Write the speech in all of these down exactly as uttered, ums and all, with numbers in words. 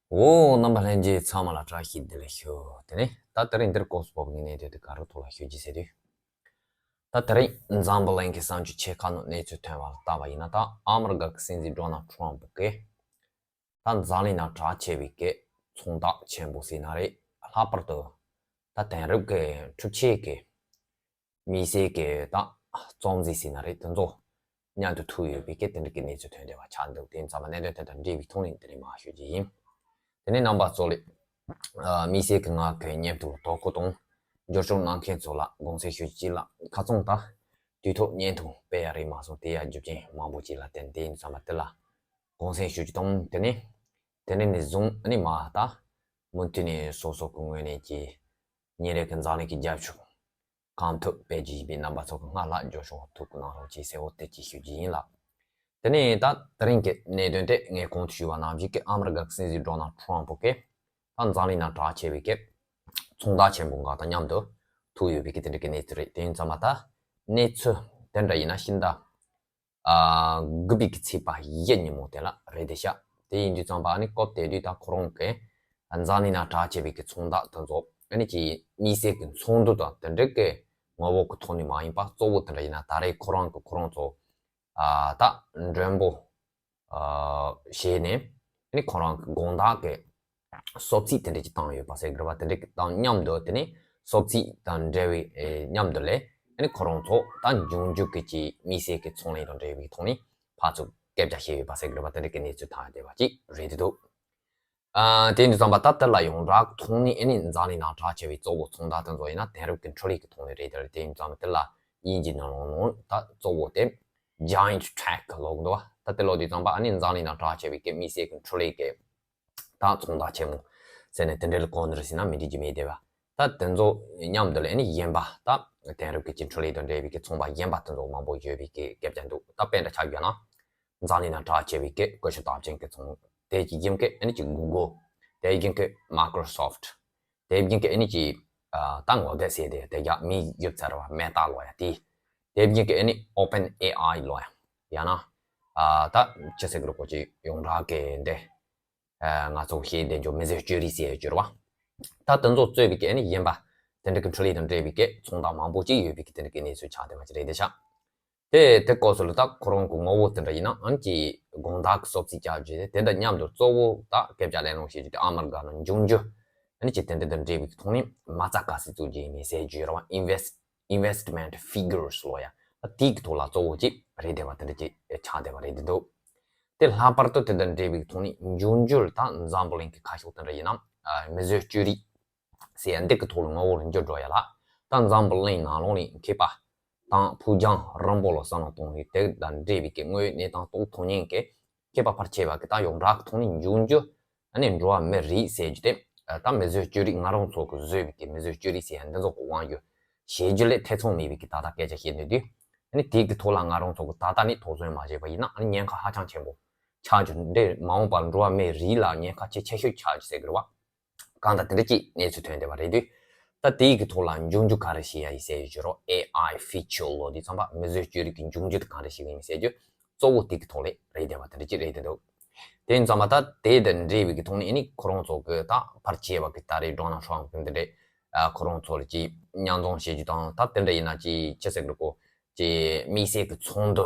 འོ། རྣམ་པ་ལྷན་རྒྱས་ཚང་མ་ལ་བཀྲ་ཤིས་བདེ་ལེགས་ཞུ། དེ་ནས་ད་དེ་རིང་འདིར་ཀོ་སི་པོབ་ཀྱི་གནས་དོན་དེ་ག་རུ་ཐོག་ལ་ཞུ་རྒྱུ་ཟེར་དུས། ད་དེ་རིང་འཛམ་བུ་གླིང་གི་གསར་འགྱུར་ཆེ་ཁག་ནང་གནས་ཚུལ་ཐོན་པ་ལ་བལྟས་པ་ཡིན་ན། ད་ཨ་མི་རི་ཀ་གི་སྲིད་འཛིན་ཌོ་ནལ་ཊམ་གྱིས་ད་འཛམ་གླིང་ནང་གྲགས་ཆེ་བའི་གི་ཚོང་རྟགས་ཆེན་པོ་ཟེར་ན་རེད། ལྷག་པར་དུ་ད་དེང་རབས་ཀྱི་འཕྲུལ་ཆས་ཀྱི་དམིགས་བསལ་གྱི་ད་རྩོམ་རྩིས་ཟེར་ན་རེད། དེ་ཚོ་མཉམ་དུ་ཐུག་ཡོད་པའི་གི་དེ་འདྲ་གི་གནས་ཚུལ་ཐོན་བསྡད་པ་ཆགས་འདུག་དེ་ཡིན་ཙང་མ་གནད་དོན་དེ་དང་འབྲེལ་བའི་ཐོག་ནས་དེ་རིང་མར་ཞུ་རྒྱུ་ཡིན། དེ་ནས་རྣམ་པ་ཚོ་ལ་དམིགས་བསལ་གྱི་ང་གི་བརྙན་ཐུང་དོ་ཁུར་དང་འབྱོར་ཕྱུག་གནང་མཁན་ཚོ་ལ་དགོངས་སེལ་ཞུ་རྒྱུ་ལ། ཁ་རྩང་ད་དུས་ཐོག་བརྙན་ཐུང་སྤེལ་ཡ་རེད་མ་སོང་། དེ་ཡ་རྒྱུ་རྐྱེན་མང་པོ་ཅིག་ལ་བརྟེན། དེ་ཡིན་ཙང་མ་དེ་ལ་དགོངས་སེལ་ཞུ་རྒྱུ་དང་། དེ་ནས་དེ་ནས་ནས་བཟུང་ཨ་ནི་མ་ད་མུ་མཐུད་ནས་སོ་སོ་གི་ངོས་ནས་ཀྱི་ཉིན་རེ་གི་འཛམ་གླིང་གི་རྒྱབ་ལྗོངས་གང་ཐུབ་སྤེལ་རྒྱུ་ཡིན་པས། རྣམ་པ་ཚོ་གི་སྔར་ལྷག་འབྱོར་ཕྱུག་ཐུགས་ཁུར་གནང་རོགས་གྱིས་ཟེར་འོ་དེ་ཅིག་ཞུ་རྒྱུ་ཡིན་ལགས། དེ་ནས་ད་དེ་རིང་གི་གནད་དོན་དེ་ངས་གོང་དུ་ཞུས་པ་ནང་བཞིན་གྱི་ཨ་མི་རི་ཀ་གི་སྲིད་འཛིན་ཌོ་ནལ་ཊམ་གྱིས་ད་འཛམ་གླིང་ནང་གྲགས་ཆེ་བའི་གི་ཚོང་རྟགས་ཆེན་པོ་འགའ་དང་མཉམ་དུ་ཐུག་ཡོད་པའི་གི་དེ་འདྲ་གི་གནས་ཚུལ་རེད། དེ་ཡིན་ཙང་མ་ད་གནས་ཚུལ་དེ་འདྲ་ཡིན་ན་ཤིན་ཏུ་ཨ་དགོས་པའི་གི་ཚིག་པ་ཡེ་ཉིན་མོ་དེ་ལ་རེད་དེ་ཤག་དེ་ཡིན་དུས་ཙམ་པ་ཨ་ནི་སྐབས་དེ་དུས་ད་ཁོ་རང་གི་འཛམ་གླིང་ནང་གྲགས་ཆེ་བའི་གི་ཚོང་རྟགས་དེ་ཚོ་ཨ་ནི་ཀྱི་དམིགས་བསལ་གྱི་ཚོགས་འདུ་དང་དེ་འདྲ་གི་ངོ་བོ་གི་ཐོག་ནས་མ་ཡིན་པ། གཙོ་བོ་དེ་འདྲ་ཡིན་ན་ད་རེས་ཁོ་རང་གི་ཁོ་རང་ཚོ་ཨ་ད་མགྲོན་པོ་ཨ་བྱས་ནས་ཨ་ནི་ཁོ་རང་གི་དགོང་དག་གི་གསོལ་ཚིགས་དེ་འདྲ་ཅིག་བཏང་ཡོད་པ་ཟེར་དགོས་པ། དེ་འདྲ་དང་མཉམ་དུ་དེ་ནས་གསོལ་ཚིགས་དང་འབྲེལ་བའི་ཨེ་མཉམ་དུ་ལས་ཨ་ནི་ཁོ་རང་ཚོ་ད་འབྱུང་འགྱུར་གྱི་ཀྱི་དམིགས་བསལ་གྱི་ཚོང་ལས་དང་འབྲེལ་བའི་ཐོག་ནས་ཕར་ཚུར་སྐད་ཆ་བཤད་ཡོད་པ་ཟེར་དགོས་པ། དེ་འདྲ་གི་གནས་ཚུལ་ཐོན་བསྡད་པ་ཅིག་རེད་འདུག་ཨ་དེ་ཡིན་དུས་ཙམ་པ་ད་དེ་ལ་ཡོངས་གྲགས་ཐོག་ནས་ཨ་ནི་འཛམ་གླིང་ནང་གྲགས་ཆེ་བའི་གཙོ་བོ་ཚོང་རྟགས་དེ་ཚོ་ཡིན་ན་དེང་རབས་ཀྱི་འཕྲུལ་ལས་ཀྱི་ཐོག་ནས་རེད། དེ་རེད། དེ་ཡིན་ཙང་དེ་ལ་དབྱིན་ཇིའི་ནང་ལོགས་ནང་ད་གཙོ་བོ་དེ་Giant Tech ལབ་ཀྱི་འདུག་བ། ད་དེ་ལབ་དུས་ཙམ་པ་ཨ་ནི་འཛམ་གླིང་ནང་གྲགས་ཆེ་བའི་གི་དམིགས་བསལ་གྱི་འཕྲུལ་ལས་ཀྱི་ད་ཚོང་རྟགས་ཆེན་མོ་ཟེར་ནས་དེ་འདྲ་ལ་གོ་ནི་རེད་ཟེར་ན་མི་འགྲིག་རྒྱུ་མེད་དེ་བ། ད་དེ་ཚོ་མཉམ་དུ་ལ་ཨ་ནི་གཞན་པ་ད་དེང་རབས་ཀྱི་ཅིག་འཕྲུལ་ལས་དང་འབྲེལ་བའི་གི་ཚོང་པ་གཞན་པ་དེ་ཚོ་མང་པོ་ཡོད་པའི་གི་སྐད་ཆ་འདུག་ད་དཔེ་འདྲ་ཆ་བཞག་ན་འཛམ་གླིང་ནང་གྲགས་ཆེ་བའི་གི་ཀུ་ཤུ་རྟགས་ཅན་གྱི་ཚོང་དེ་གི་རྒྱུན་གྱི་ཨ་ནི་ཅིག་Google། དེ་རྒྱུན་གྱི་Microsoft། དེ་རྒྱུན་གྱི་ཨ་ནི་ཅིག་ཨ་ད་ངོ་དེབ་ཟེར་དེ་དེ་རྒྱ་མིའི་ཡུབ་ཚར་བ་Meta ལབ་ཡ་དེ། དེ་རྒྱུན་གྱི་ཨ་ནི་Open A I ལབ་ཡ། ཡང་ན་ཨ་ད་ཅི་ཟེར་གི་རེད་གོ་ཅིག་ཡོངས་གྲགས་ཀྱི་འདི། ཨ་ང་ཚོ་ཤེས་བདེ་འཇོག་མི་བཟོས་བཅོས་རིག་ཟེར་ཡོད་རེད་བ། ད་དེ་ཚོ་གཙོས་པའི་གི་ཨ་ནི་གཞན་པ་དེ་འདྲ་གི་འཕྲུལ་ལས་དང་འབྲེལ་བའི་གི་ཚོང་རྟགས་མང་པོ་ཅིག་ཡོད་པའི་གི་དེ་འདྲ་གི་གནས་ཚུལ་ཆགས་བསྡད་པ་ཅིག་རེད་དེ་ཤག་དེ་དེ་སྐོར་སོགས་ལ་ད་ཁོ་རང་གི་ངོ་བོ་དེ་འདྲ་ཡིན་ན་ཨ་ནི་ཀྱི་དགོང་དག་གི་གསོལ་ཚིགས་བཅར་རྒྱུ་དེ་དེ་འདྲ་མཉམ་དུ་གཙོ་བོ་ད་སྐད་ཆ་གླེང་སློང་བྱེད་རྒྱུ་དེ་ཨ་མ་རི་ཀ་ནང་འབྱུང་འགྱུར་ཨ་ནི་ཀྱི་དེ་འདྲ་དང་འབྲེལ་བའི་གི་ཐོག་ནས་མ་རྩ་ག་ཚོད་བཙུགས་རྒྱུ་ཡིན་མིན་ཟེར་རྒྱུ་རེད་བ། Invest Investment Figures ལབ་ཡ། ད་དེའི་གི་ཐོག་ལ་གཙོ་བོ་ཅིག་རེད་བསྡད་པ་དེ་འདྲ་ཅིག་ཆགས་བསྡད་པ་རེད་བསྡད་འདུག་དེ་ལྷག་པར་དུ་དེ་དང་འབྲེལ་བའི་ཐོག་ནས་འབྱུང་འགྱུར་ད་འཛམ་བུ་གླིང་གི་ཁ་ཕྱོགས་དེ་འདྲ་ཡིན་ན་ཨ་མི་བཟོས་བཅོས་རིག་ཟེར་ཡ་འདི་གི་ཐོག་ལ་ངོ་བོ་ལ་འགྱུར་འགྲོ་ཡ་ལ། ད་འཛམ་བུ་གླིང་ནང་ལོགས་ནས་མཁས་པ་དང་ཕུགས་རྒྱང་རིང་པོ་ལ་བསམ་བློ་གཏོང་ནས་དེ་དང་འབྲེལ་བའི་གི་དངོས་ཡོད་གནས་སྟངས་རྟོགས་ཐུབ་མཁན་གྱི་མཁས་པ་ཕལ་ཆེ་བ་གི་ད་ཡོངས་གྲགས་ཐོག་ནས་འབྱུང་འགྱུར་ཨ་ནི་འགྲོ་བ་མི་རིགས་ཟེར་རྒྱུ་དེ་ད་མི་བཟོས་བཅོས་རིག་ང་རང་ཚོ་གི་བཟོས་པའི་གི་མི་བཟོས་བཅོས་རིག་ཟེར་ཡ་འདི་ཚོ་གི་དབང་སྒྱུར་བྱེད་རྒྱུ་ལས་ཐེ་ཚོམ་མེད་པའི་གི་ད་ལྟ་སྐད་ཆ་བཤད་ནས་དུས། ཨ་ནི་དེའི་གི་ཐོག་ལ་ང་རང་ཚོ་གི་ད་ལྟ་ནས་དོགས་ཟོན་མ་བྱས་པ་ཡིན་ན་ཨ་ནི་ཉེན་ཁ་ཧ་ཅང་ཆེན་པོ་ཆགས་རྒྱུ་འདི་མ་འོངས་པར་འགྲོ་བ་མིའི་རིགས་ལ་ཉེན་ཁ་ཆེས་ཆེ་ཤོས་ཆགས་རྒྱུ་ཟེར་གི་རེད་བ། གང་ལྟར་དེ་འདྲ་ཅིག་གནས་ཚུལ་ཐོན་བསྡད་པ་རེད་དུས། ད་དེའི་གི་ཐོག་ལ་འབྱུང་འགྱུར་ག་རེ་བྱེད་ཡ་ཡིན་ཟེར་ཡོད་ཀྱི་རོ། ཨེ་ཨའི་ཧྥི་ཅར་ལབ་དུས་ཙམ་པ་མི་བཟོས་བཅོས་རིག་གི་འབྱུང་འགྱུར་དེ་གང་འདྲ་ཞིག་ཡིན་ཟེར་རྒྱུ་གཙོ་བོ་དེ་གི་ཐོག་ལས་རེད་བསྡད་པ་དེ་འདྲ་ཅིག་རེད་བསྡད་འདུག་དེ་ཡིན་ཙམ་པ་ད་དེ་དང་འབྲེལ་བའི་གི་ཐོག་ནས་ཨ་ནི་ཁོ་རང་ཚོ་གི་ད་ཕར་བྱས་པ་གི་ད་རེས་ཌོ་ནལ་ཊམ་གི་འདི་འདྲས་ཨ་ཁོ་རང་ཚོ་ལ་ཅིག་མཉམ་འཛོམས་བྱེད་རྒྱུ་དང་ད་དེ་འདྲ་ཡིན་ན་ཅིག་ཅི་ཟེར་གི་རེད་གོ། ཅིག་དམིགས་བསལ་གི་ཚོགས་འདུ་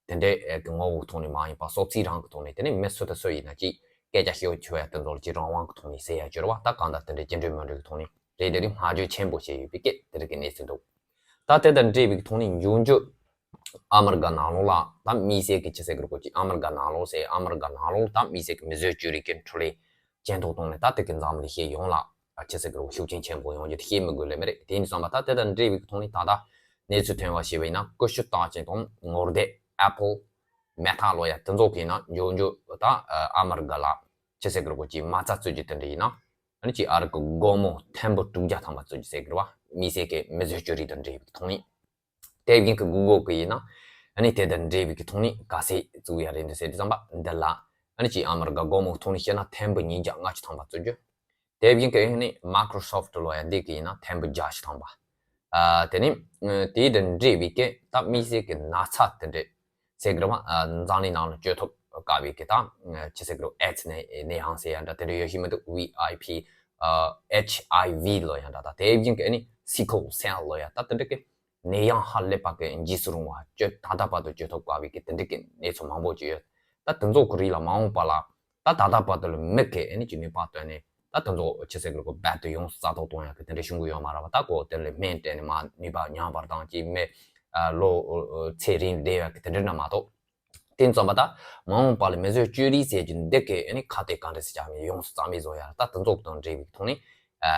དེ་འདྲའི་ཨེ་གི་ངོ་བོའི་ཐོག་ནས་མ་ཡིན་པ་སོབ་ཚིག་རང་གི་ཐོག་ནས་དེ་ནས་མི་སུ་དང་སུ་ཡིན་ན་ཅིག་སྐད་ཆ་ཤོད་ཆོག་ཡ་དེ་ཚོ་ལ་ཅིག་རང་དབང་གི་ཐོག་ནས་ཟེར་ཡ་སྦྱོར་བ་ད་གང་ལྟར་དེ་འདྲའི་སྐྱེ་འགྲོའི་མི་འགྲོ་གི་ཐོག་ནས་རེད། དེ་རིང་སྨྲ་བརྗོད་ཆེན་པོ་བྱས་ཡོད་པའི་སྐད་དེ་རིགས་ཀྱི་གནས་ཚུལ་འདུག་ད་དེ་དང་འབྲེལ་བའི་ཐོག་ནས་འབྱུང་འགྱུར་ཨ་མི་རི་ཀ་ནང་ལོགས་ལ་ད་དམིགས་བསལ་གྱི་ཅི་ཟེར་གི་རེད་གོ་ཅིག་ཨ་མི་རི་ཀ་ནང་ལོགས་ཟེར་ཨ་མི་རི་ཀ་ནང་ལོགས་ད་དམིགས་བསལ་གྱི་མི་བཟོས་བཅོས་རིག་གི་འཕྲུལ་ལས་ཅན་ཐོག་གཏོང་ནས་ད་དེ་གི་འཛམ་གླིང་ཤེས་ཡོངས་ལ་ཨ་ཅི་ཟེར་གི་རེད་གོ་ཤུགས་རྐྱེན་ཆེན་པོ་ཡོང་རྒྱུ་དེ་བཤད་མི་དགོས་ལེ་མི་རེད། དེ་ཡིན་ཙང་མ་ད་དེ་དང་འབྲེལ་བའི་ཐོག་ནས་ད་ལྟ་གནས་ཚུལ་ཐོན་པ་ཞིག་ཡིན་ན་ཀུ་ཤུ་རྟགས་ཅན་དང་ངོ་དེབ་Apple Meta ལབ་ཡ་དེ་ཚོ་གི་ནང་འབྱུང་འགྱུར་ད་ཨ་མི་རི་ཀ་ལ་ཅི་ཟེར་གི་རེད་གོ་ཅིག་མ་རྩ་བཙུགས་རྒྱུ་དེ་འདྲ་ཡིན་ན་ཨ་ནི་ཅིག་ཨ་རི་གི་སྒོར་མོ་ཐེར་འབུམ་དྲུག་བརྒྱ་ཐམ་པ་བཙུགས་རྒྱུ་ཟེར་གི་རེད་བ། དམིགས་བསལ་གྱི་མི་བཟོས་བཅོས་རིག་དང་འབྲེལ་བའི་ཐོག་ནས། དེ་བཞིན་གྱི་Google གི་ཡིན་ན་ཨ་ནི་དེ་དང་འབྲེལ་བའི་གི་ཐོག་ནས་ག་ཚད་བཙུགས་ཡ་རེད་འདུག་ཟེར་དུས་ཙམ་པ་འདི་ལ་ཨ་ནི་ཅིག་ཨ་མི་རི་ཀ་སྒོར་མོ་གི་ཐོག་ནས་བཤད་ན་ཐེར་འབུམ་ཉིས་བརྒྱ་ལྔ་བཅུ་ཐམ་པ་བཙུགས་རྒྱུ། དེ་བཞིན་གྱི་ཨ་ནི་Microsoft ལབ་ཡ་འདི་གི་ཡིན་ན་ཐེར་འབུམ་བརྒྱད་ཅུ་ཐམ་པ། ཨ་དེ་ནས་ཨ་དེ་དང་འབྲེལ་བའི་གི་ད་དམིགས་བསལ་གྱི་ན་ཚ་དེ་འདྲས་ཟེར་གི་རེད་བ། ཨ་འཛམ་གླིང་ནང་ལ་བཅོས་ཐབས་ དཀའ་བའི་གི་ད་ཅི་ཟེར་གི་རེད། ཨེ་ཙི་ནད་ནད་ཡམས་ཟེར་ཡ་འདྲ་དེ་འདྲ་ཡོད་ཤི་མི་འདུག་ཝི་ཨའི་ཕི་ཨེཆ་ཨའི་ཝི་ལོ་ཡ་འདྲ་ད་དེ་བཞིན་གི་ཨ་ནི་སི་ཀལ་སེལ་ལོ་ཡ་ད་དེ་འདྲ་གི་ནད་ཡམས་ཧ་ལས་པ་གི་འཇིགས་སུ་རུང་བ་བཅོས་ད་ལྟ་བར་དུ་བཅོས་ཐབས་དཀའ་བའི་གི་དེ་འདྲ་གི་གནས་ཚུལ་མང་པོ་ཅིག་ཡོད། ད་དེ་ཚོ་གི་རིགས་ལ་མ་འོངས་པ་ལ་ད་ད་ལྟ་བར་དུ་ལ་མི་གི་ཨ་ནི་ཅི་ནུས་པ་བཏོན་ནས་ད་དེ་ཚོ་ཅི་ཟེར་གི་རེད་གོ་རྦད་དེ་ཡོངས་སུ་རྩ་རྫོགས་གཏོང་ཡ་གི་དེ་འདྲ་ཤུགས་ཀྱི་ཡོད་མ་རེད་བ། ད་གོ་དེ་ལ་སྨན་སྤྲད་ནས་མ་ནུས་པ་ཉམས་པར་བཏང་ཅིག་མི་ལོ་ཚེ་རིང་བསྡད་ཡ་གི་དེ་འདྲ་འདྲ་མ་གཏོགས། དེ་ཙམ་པ་ད་མ་འོངས་པ་ལ་མིས་བཟོས་བཅོས་རིགས་ཟེར་གྱི་འདི་གའི་ཨ་ནི་ཁ་གཏད་ག་འདྲ་ཟེར་ཆགས་མི་ཡོངས་སུ་རྩ་མེད་བཟོ་ཡ་ད་དེ་ཚོ་དང་འབྲེལ་བའི་ཐོག་ནས་ཨ་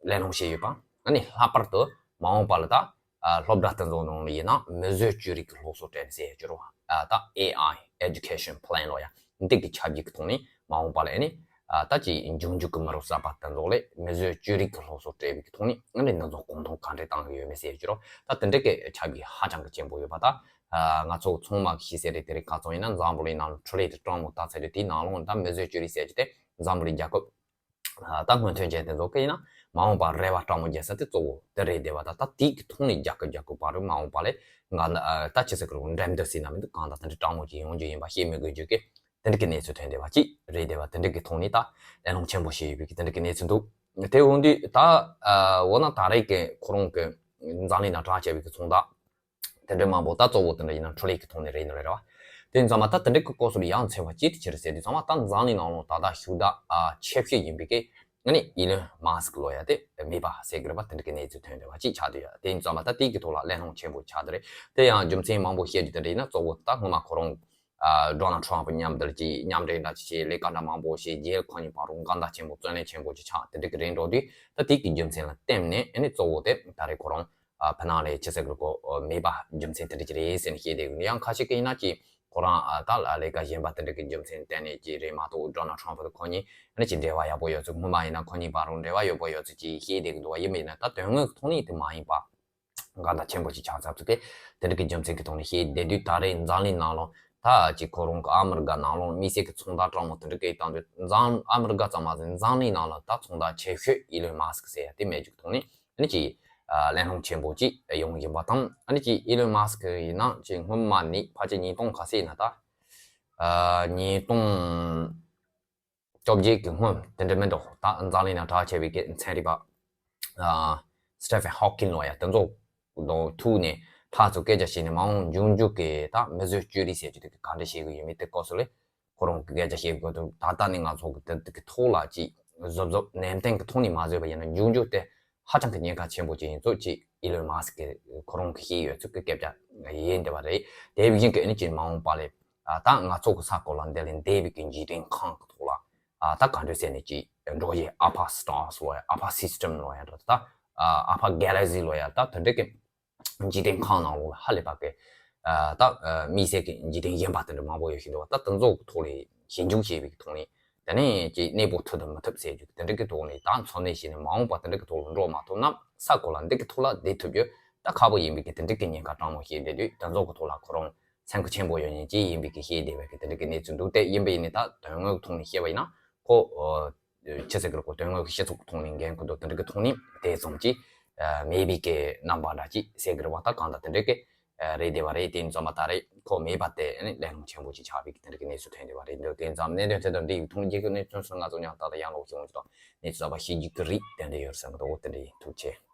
གླེང་སློང་བྱས་ཡོད་པ། ཨ་ནི་ལྷག་པར་དུ་མ་འོངས་པ་ལ་ད་ཨ་སློབ་གྲྭ་དེ་ཚོ་ནང་ལ་ཡིན་ན་མིས་བཟོས་བཅོས་རིགས་ཀྱི་སློབ་གསོ་སྤྲད་ཟེར་ཡ་ཅིག་རེད་བ། ཨ་ད་ཨེ་ཨའི་Education Plan ལོ་ཡ་འདི་གི་ཁྱབ་ཀྱི་ཐོག་ནས་མ་འོངས་པ་ལ་ཨ་ནི་ཨ་ད་ཅི་འབྱུང་འགྱུར་གྱི་མི་རབས་གསར་པ་དེ་ཚོ་ལ་མིས་བཟོས་བཅོས་རིགས་ཀྱི་སློབ་གསོ་སྤྲད་པའི་ཐོག་ནས་ཨ་ནི་འདི་ཚོ་གོང་མཐོར་ག་འདྲས་བཏང་གི་ཡོད་མེད་ཟེར་ཡ་ཅིག་རེད། ད་དེ་འདྲ་གི་ཁྱབ་ཀྱི་ཧ་ཅང་གི་ཆེན་པོ་ཡོད་པ། ད་ང་ཚོ་ཚང་མ་ཤེས་གསལ་རེད། དེ་རིང་ཁ་སང་ཡིན་ན་འཛམ་བུ་གླིང་ནང་འཕྲུལ་ལས་དེ་སྤྲང་མོ་ལྟ་ཚར་དུས་དེའི་ནང་ལོགས་ད་མིས་བཟོས་བཅོས་རིགས་ཟེར་གྱི་དེ་འཛམ་བུ་གླིང་རྒྱལ་ཁབ་ད་སྔོན་ཐོན་ཅན་དེ་ཚོ་གི་ཡིན་ན་མ་འོངས་པར་རེ་བ་སྤྲང་མོ་རྒྱག་ས་དེ་གཙོ་བོ་དེ་རེད་བསྡད་པ། ད་ད་དེའི་གི་ཐོག་ནས་རྒྱག་གི་རྒྱག་གི་བར་དུ་མ་འོངས་པ་ལས་ང་ད་ཅི་ཟེར་གི་རེད་འགྲན་བསྡུར་ཟེར་ན་མི་འདུག་གང་ལྟར་དེ་འདྲ་སྤྲང་མོ་ཅིག་ཡོང་རྒྱུ་ཡིན་པ་ཤེས་མི་དགོས་རྒྱུ་གི་དེ་འདྲ་གི་གནས་ཚུལ་ཐོན་བསྡད་པ་ཅིག་རེད་བསྡད་པ། དེ་འདྲ་གི་ཐོག་ནས་ད་གླེང་སློང་ཆེན་པོ་བྱས་ཡོད་པའི་གི་དེ་འདྲ་གི་གནས་ཚུལ་འདུག་དེ་འོན་དུས་ད་འོ་ན་ད་རེས་ཀྱི་ཁོ་རང་གི་འཛམ་གླིང་ནང་གྲགས་ཆེ་བའི་གི་ཚོང་རྟགས་དེ་འདྲ་མང་པོ་ད་གཙོ་བོ་དེ་འདྲ་ཡིན་ན་འཕྲུལ་ལས་ཀྱི་ཐོག་ནས་རེད་ནི་རེད་བ། དེ་ཡིན་ཙང་མ་ད་དེ་འདྲ་གི་སྐོར་སོགས་ལ་ཡང་མཚོན་པ་ཅི་ཐུབ་ཅི་རེད་ཟེར་དུས་ཚང་མ་ད་འཛམ་གླིང་ནང་ལོགས་ད་ལྟ་ཤུགས་དྲག་ཨ་ཆེ་ཤོས་ཡིན་པའི་གི་ཨ་ནི་ཨི་ལོན་མཱ་སི་ཀི་ལོ་ཡ་དེ་མེད་པ་ཟེར་གི་རེད་པ། དེ་འདྲ་གི་གནས་ཚུལ་ཐོན་བསྡད་པ་ཅིག་ཆགས་བསྡད་ཡོད། དེ་ཡིན་ཙང་མ་ད་དེ་གི་ཐོག་ལ་གླེང་སློང་ཆེན་པོ་ཆགས་བསྡད་རེད། དེ་ཡང་རྒྱུ་མཚན་མང་པོ་བཤད་རྒྱུ་དེ་འདྲ་ཡིན་ན་གཙོ་བོ་ད་སྔོན་མ་ཁོ་རང་ཨ་ཌོ་ནལ་ཊམ་ཕ་མཉམ་དུ་ཅིག་མཉམ་འབྲེལ་འདྲ་ཅིག་བྱས་ལས་ཀ་འདྲ་མང་པོ་བྱས་རྗེས་ཁོ་གཉིས་བར་རུ་འགལ་ཟླ་ཆེན་པོ་རྩོད་གླེང་ཆེན་པོ་ཅིག་ཆགས། དེ་འདྲ་གི་རིང་འགྲོ་དུས་ད་དེ་གི་རྒྱུ་མཚན་ལ་བརྟེན་ནས་ཨ་ནི་གཙོ་བོ་དེ་ད་རེས་ཁོ་རང་ཨ་ཕ་ནང་ལས་ཅི་ཟེར་དགོས་གོ་མེད་པ་རྒྱུ་མཚན་དེ་འདྲ་ཅིག་རེད་ཟེར་ནས་བཤད་བསྡད་ཡོད། ཡང་ཁ་ཤས་ཀྱིས་ཡིན་ན་ཅིག་ཁོ་རང་ཨ་ད་ལ་ལས་ཀ་གཞན་པ་དེ་འདྲ་གི་རྒྱུ་མཚན་བརྟེན་ནས་ཅིག་རེད་མ་གཏོགས་ཌོ་ནལ་ཊམ་ཕ་དང་ཁོ་གཉིས་ཨ་ནི་ཅིག་འབྲེལ་བ་ཡག་པོ་ཡོད་ཚུལ་སྔོན་མ་ཡིན་ན་ཁོ་གཉིས་བར་རུ་འབྲེལ་བ་ཡོད་པོ་ཡོད་ཚུལ་ཅིག་བཤད་བསྡད་ཀྱི་འདུག་བ། ཡིན་པ་ཡིན་ན་ད་དོན་དངོས་ཀྱི་ཐོག་ནས་དེ་མ་ཡིན་པ། འགལ་ཟླ་ཆེན་པོ་ཞིག་ཆགས་ཚར་ཚུལ་དེ་དེ་འདྲ་གི་རྒྱུ་མཚན་གྱི་ཐོག་ནས་བཤད་བསྡད་དུས་ད་རེས་འཛམ་གླིང་ནང་ལ་ད་ཅིག་ཁོ་རང་གི་ཨ་མི་རི་ཀ་ནང་ལ་དམིགས་བསལ་གྱི་ཚོང་རྟགས་སྤྲང་མོ་དེ་འདྲ་གི་བཏང་དུས་འཛམ་ཨ་མི་རི་ཀ་ཙམ་མ་ཟད་འཛམ་གླིང་ནང་ལ་ད་ཚོང་རྟགས་ཆེ་ཤོས་ཨི་ལོན་མཱ་སི་ཀི་ཟེར་ཡ་དེ་མེད་རྒྱུ་གི་ཐོག་ནས་ཨ་ནི་ཅིག་ཨ་གླེང་སློང་ཆེན་པོ་ཅིག་ཡོང་བཞིན་པ་དང་། ཨ་ནི་ཅིག་ཨི་ལོན་མཱ་སི་ཀི་ཡིན་ན་ཅིག་སྔོན་མ་ནས་ཕལ་ཆེར་ཉིས་སྟོང་ག་ཚོད་ཡིན་ན་ད་ཨ་ཉིས་སྟོང་བཅོ་བརྒྱད་ཀྱི་སྔོན་དེ་འདྲ་མིན་འགྲོ། ད་འཛམ་གླིང་ནང་གྲགས་ཆེ་བའི་གི་ཚན་རིག་པ་ཨ་སི་ཊི་ཕན་ཧོ་ཀིན་ལོ་ཡ་དེ་ཚོ་དང་ཐུག་ནས་ཕར་ཚུར་སྐད་ཆ་བཤད་ནས་མ་འོངས་འབྱུང་འགྱུར་གྱི་ད་མིས་བཟོས་བཅོས་རིགས་ཟེར་རྒྱུ་དེ་ག་འདྲ་བྱེད་དགོས་ཡོད་མེད་དེ་སྐོར་སོགས་ལས་ཁོ་རང་གི་སྐད་ཆ་བཤད་དགོས་འདུག་ད་ལྟ་ནས་ང་ཚོ་གི་དེ་དེ་གི་ཐོག་ལ་ཅིག་གཟབ་གཟབ་ནན་ཏན་གྱི་ཐོག་ནས་མ་བཟོས་པ་ཡིན་ན་འབྱུང་འགྱུར་དེ་ཧ་ཅང་གི་ཉེན་ཁ་ཆེན་པོ་ཅིག་ཡིན་ཚུལ་ཅིག་ཨི་ལོན་མཱ་སི་ཀི་ཁོ་རང་གིས་བཤད་ཡོད་ཚུལ་གྱི་སྐད་ཆ་ཡིན་བསྡད་པ་རེད། དེ་བཞིན་གྱི་ཨ་ནི་ཅིག་མ་འོངས་པ་ལས་ཨ་ད་ང་ཚོ་གི་ས་གོ་ལ་འདི་ལས་འདས་པའི་གི་འཇིག་རྟེན་ཁམས་ཀྱི་ཐོག་ལ་ཨ་ད་ག་འདྲ་ཟེར་ནས་ཅིག་འགྲོ་བཞིན་ཨལ་ཕ་སི་ཊར་སི་ལོ་ཡ་ཨལ་ཕ་སི་སི་ཊམ་ལོ་ཡ་འདྲ་ད་ཨལ་ཕ་གེ་ལེག་སི་ལོ་ཡ་ད་དེ་འདྲ་གི་འཇིག་རྟེན་ཁམས་ནང་ལོགས་ལ་ཧ་ལས་པ་གི་ཨ་ད་ཨ་དམིགས་བསལ་གྱི་འཇིག་རྟེན་གཞན་པ་དེ་འདྲ་མང་པོ་ཡོད་བཞིན་འདུག་ད་དེ་ཚོ་གི་ཐོག་ལ་ཞིབ་འཇུག་བྱས་པའི་གི་ཐོག་ནས་དེ་ནས་ཀྱི་གནས་སྤོ་ཐུབ་དང་མི་ཐུབ་ཟེར་རྒྱུ་དེ་འདྲ་གི་ཐོག་ནས་ད་འཚོ་གནས་བྱས་ནས་མ་འོངས་པ་དེ་འདྲ་གི་ཐོག་ལ་འགྲོ་མ་ཐུབ་ན་ས་གོ་ལ་འདི་གི་ཐོག་ལ་བསྡད་ཐུབ་རྒྱུ་ད་ཁག་པོ་ཡིན་པའི་གི་དེ་འདྲ་གི་ཉེན་ཁ་སྤྲང་མོ་བཤད་བསྡད་དུས་དེ་ཚོ་གི་ཐོག་ལ་ཁོ་རང་སེམས་ཁུར་ཆེན་པོ་ཡོད་མཁན་ཅིག་ཡིན་པའི་གི་བཤད་བསྡད་པའི་གི་དེ་འདྲ་གི་གནས་ཚུལ་འདུག་དེ་ཡིན་པ་ཡིན་ནའི་ད་དོན་དངོས་ཀྱི་ཐོག་ནས་བཤད་པ་ཡིན་ན་ཁོ་ཨ་ཅི་ཟེར་གི་རེད། ཁོ་དོན་དངོས་ཀྱི་སྤྱི་ཚོགས་ཀྱི་ཐོག་ནས་འགན་ཁུར་འདུག་དེ་འདྲ་གི་ཐོག་ནས་དེ་ཙམ་ཅིག་ཨ་མེད་པའི་གི་རྣམ་པ་འདྲ་ཅིག་ཟེར་གི་རེད་བ། ད་གང་ལྟར་དེ་འདྲ་གི་ཨ་རེད་བསྡད་པ་རེད། དེ་ཡིན་ཙང་མ་ད་རེས་ཁོ་མེད་པ་དེ་ཨ་ནི་གླེང་སློང་ཆེན་པོ་ཅིག་ཆགས་པའི་གི་དེ་འདྲ་གི་གནས་ཚུལ་ཐོན་བསྡད་པ་རེད་འདུག་དེ་ཡིན་ཙང་གནད་དོན་དེ་དང་འདྲ་བའི་ཐོག་ནས་རྒྱལ་ཁབ་གནད་དོན་སོགས་ང་ཚོ་མཉམ་ད་ལྟ་ཡང་ལོག་ཞུ་འོང་ཅི་དང་གནས་ཚུལ་གསར་པ་ཤེས་རྒྱུ་གི་རེད། དེ་འདྲ་ཡོད་བསམ་གི་འདུག་དེ་འདྲ་ཡིན། ཐུགས་རྗེ་ཆེ།